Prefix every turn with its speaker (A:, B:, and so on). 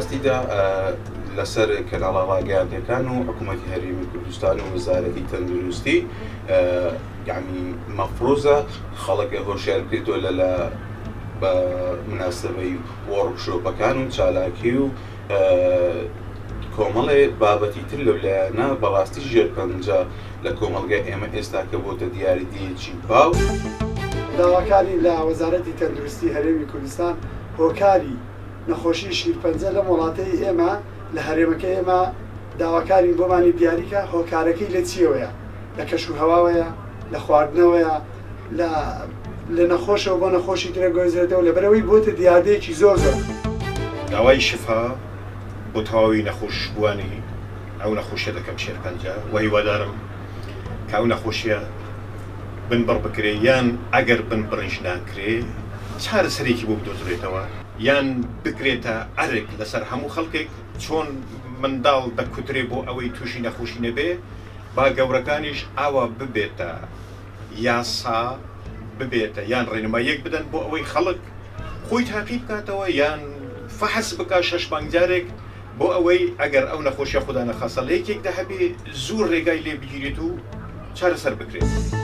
A: ڕاستیدا لەسەر کەناڵە ڕاگەیاندەکان و حکوومەتی هەرێمی کوردستان و وەزارەتی تەندروستی یعنی مەفروزە خەڵک هۆشیار بکرێتەوە لە لە بە مناسبەی وۆرکشۆپەکان و چالاکی و کۆمەڵێ بابەتی تر لەو لایەنە بەڕاستی ژێرپەنجە لە کۆمەڵگای ئێمە ئێستاکە بۆتە دیاریدەیەکی باو.
B: داواکارین لە وەزارەتی تەندروستی هەرێمی کوردستان هۆکاری نەخۆشی شیرپەنجە لەم وڵاتەی ئێمە لە هەرێمەکەی ئێمە داواکارین بۆمانی دیاریکە هۆکارەکەی لە چیەوەیە لە کەش و هەواوەیە لە خواردنەوەیە لە لە نەخۆشەوە بۆ نەخۆشی ترە گۆزرێتەوە لەبەرئەوەی بۆتە دیاردەیەکی زۆر زۆر.
C: داوای شفا بۆ تەواوی نەخۆشبووانی ئەو نەخۆشیە دەکەم شێرپەنجە وە هیوادارم کە ئەو نەخۆشیە بنبڕ بکرێ یان ئەگەر بنبڕیش ناکرێ چارەسەرێکی بۆ بدۆزرێتەوە یان بکرێتە ئەرک لەسەر هەموو خەڵکێک چۆن منداڵ دەکوترێ بۆ ئەوەی تووشی نەخۆشی نەبێ با گەورەکانیش ئاوا ببێتە یاسا ببێتە یان ڕێنماییەک بدەن بۆ ئەوەی خەڵک خۆی تاقی بکاتەوە یان فەحس بکا شەش مانگ جارێک بۆ ئەوەی ئەگەر ئەو نەخۆشیە خودا نەخواستە لە یەکێکدا هەبێ زوو ڕێگای لێ بگیرێت و چارەسەر بکرێت.